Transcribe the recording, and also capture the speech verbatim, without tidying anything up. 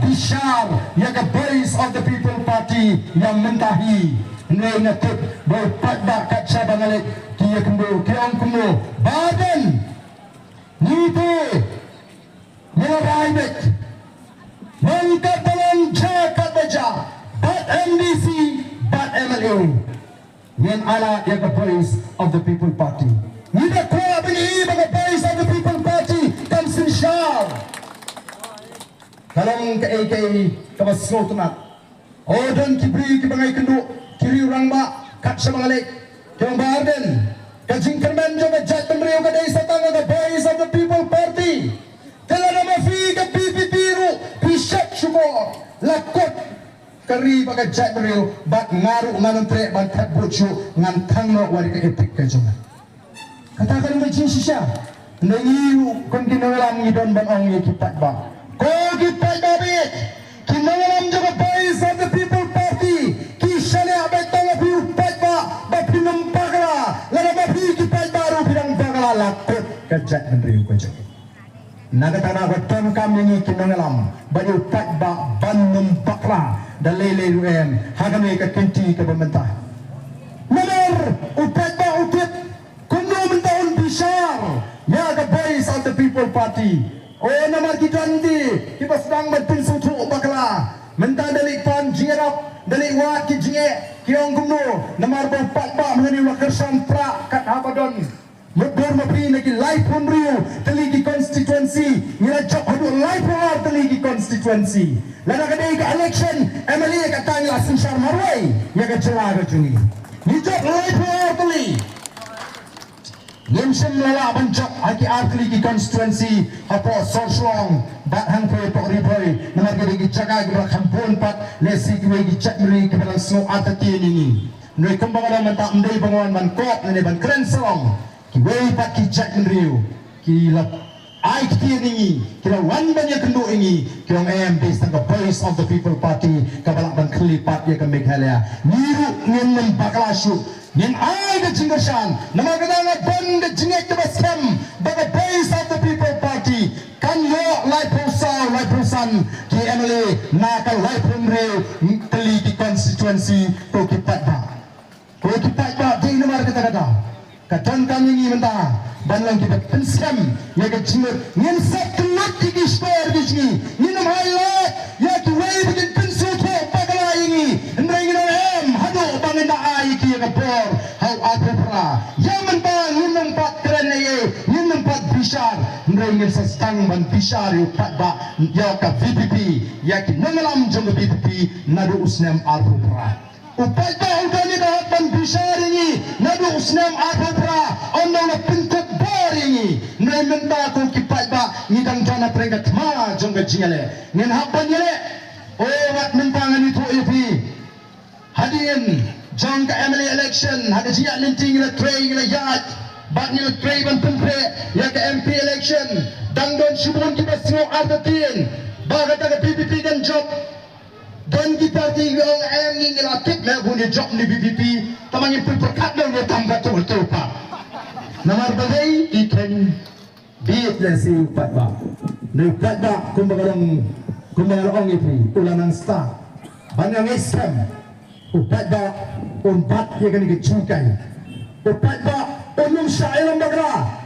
Bishar ïa ka Voice of the People Party ïa mynta hi. Hynrei nga tip ba u paidbah kat shaba nga leit ki ïakynduh ki ong kumno, Bah Ardent, ngi te ngi la rai beit. Nang kat ba long jia kat ba jia, bad M D C bad M L A, ngin ai lad ïa ka Voice of the People Party. Ngi da kwah ban ïohi ba ka Voice of the People Party kan synshar. Ka long kaei kaei kaba sngewtynnat. O, don ki briew kiba nga ïakynduh, ki riew rangbah kat shaba nga leit, ki ong, Bah Ardent, ka jingkyrmen jong ka jaitbynriew ka dei sa tang ka Voice of the People Party. Te lada ma phi ka V P P ruh phi shah shukor, la kut ka ri bad ka jaitbynriew, bad nga ruh ngan ym treh ban thep vote shuh, ngan thang noh wat ïa ka EPIC ka jong nga. Kata ka dei ka jingshisha. Ngi ruh kum ki nongïalam ngi don ban ong ïa ki paidbah. Ko ki paidbah beit, ki nongïalam jong ka Voice of the People Party ki shaniah beit tang ïa phi u paidbah ba phin ym bakla. Lada ma phi ki paidbah ruh phi dang bakla, la kut ka jaitbynriew ka jong ngi. Na kata ka daw ka donkam ïa ngi ki nongïalam bad ïa u paidbah ban ym bakla da lei lei ruh em ha kane ka kynti kaba mynta. Namar u paidbah u tip kumno mynta un bishar ïa ka Voice of the People Party. O, namar ki don ki kiba sdang ban pynsngewthuh bakla. Mynta da leit pan jingïarap, da leit wad ki jingeh, ki ong kumno, namar ba u paidbah mynta u la kyrshan prah kat haba don mutdur mapri na ki laiphew hynriew tylli ki constituency, ngi la jop haduh laiphew ar tylli ki constituency. Lada ka dei ka election M L A, kata ngi la synshar marwei ïa ka jylla ka jong ngi. Ngi jop laiphew ar tylli. Ngim shym la lah ban jop ha ki ar tylli ki constituency hapoh Sor Shillong bad hangtei hapoh Ri Bhoi, namar ki dei ki jaka kiba la kham bun pat, lehse kiwei ki jaitbynriew kiba dang sngew artatien ïa ngi. Hynrei kumba nga la ong mynta, ym dei ba nga wan ban kop ne ban kren sarong. Kiwei pat ki jaitbynriew ki la ai ktien ïa ngi, ki la wan ban ïakynduh ïa ngi, ki ong em, dei sa tang ka Voice of the People Party kaba lah ban khyllipmat ïa ka Meghalaya. Ngi ruh ngin ym bakla shuh, ngin ai ka jingkyrshan. Namar kata nga don ka jingngeit kaba skhem ba ka Voice of the People Party kan ïoh laiphew saw, laiphew san ki M L A na ka laiphew hynriew tylli ki constituency, ko ki paidbah. Ko ki paidbah, dei namar kata ka daw ka donkam ïa ngi mynta ban long kiba pynskhem ïa ka jingmut. Ngin sa kynnoh ïa ki shkor ki jong ngi, ngin ym highlight ïa kiwei ba kin pynsngewthuh bakla ïa ngi. Hynrei ngin ong em, haduh ba ngin da ai ïa ki ïa ka bor ha u arphew phra. Ïa mynta ngin ym pat kren ei ei, ngin ym pat bishar, hynrei ngin sa sdang ban bishar ïa u paidbah, ïa ka V P P, ïa ki nongïalam jong ka V P P naduh u snem arphew phra. U paidbah u don ïa ka hok ban bishar ïa ngi naduh u snem arphew phra, ynda u la pynkup bor ïa ngi. Hynrei mynta ko ki paidbah ngi dang don hapdeng ka thma jong ka jingïaleh. Ngin hap ban ïaleh. O, wat mynta ngan ïathuh ïa phi. Hadien jong ka M L A election, ha ka jingïaid lynti ngi la trei, ngi la ïaid, bad ngi la trei ban pynpreh ïa ka M P election. Dang don shibun kiba sngew artatien ba kata ka V P P kan jop. Don ki party ki ong em, ngi ngi la tip me bun ïa jop ne V P P, tangba ngin pynpyrkhat ne ïa tam ka tu tu pa. Namar balei? Ki kheiñ bit lehse u paidbah. Ne u paidbah kumba ka long, kumba ka long ïa phi, u la nang stad. Ban nga ngeit skhem u paidbah un bat ïa kane ka jinghikai. U paidbah un ym shah ïalam bakla.